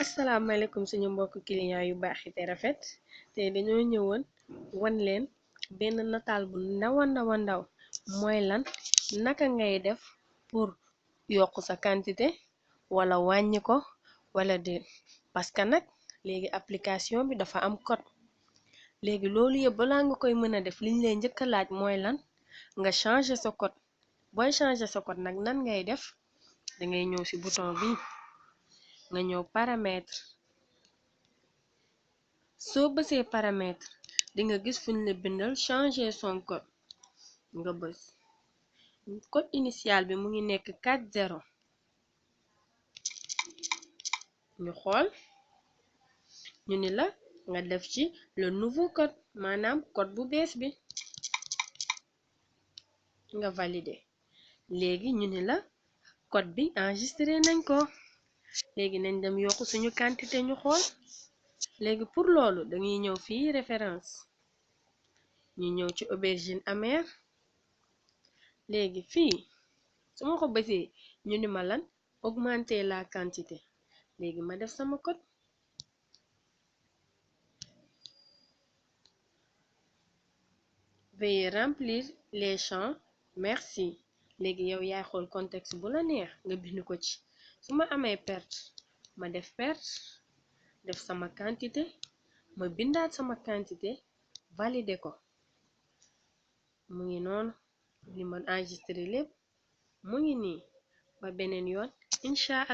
asalaamaaleykum suñu mbokk client yu baax yi te rafet te dañoo ñëwoon wan leen benn nataal bu ndaw mooy lan naka ngay def pour yokk sa quantité wala wàññi ko wala déet parce que nag léegi application bi dafa am code léegi loolu yëpp balaa nga koy mën a def liñ lay njëkka laaj mooy lan nga changer sa code booy changer sa code nag nan ngay def dangay ñëw ci bouton bi nga ñëw paramètre soo bësee paramètre di nga gis fuñ la bindal changer son code nga bës code initial bi mu ngi nekk 40 ñu xool ñu ni la nga def ci le nouveau code maanaam code bu bees bi nga valider léegi ñu ni la code bi enregistré nañ ko léegi nañ dem yokk suñu quantité ñu xool léegi pour loolu dañuy ñëw fii référence ñu ñëw ci aubergine amère léegi fii su ma ko bësee ñu ni ma lan augmenter la quantité léegi ma def sama code veuillez remplir les champs merci léegi yow yaay xool contexte bu la neex nga bind ko ci su ma amee perte ma def perte def sama quantité ma bindaat sama quantité valider ko mu ngi noonu li ma enregistré lépp mu ngi nii ba beneen yoon incha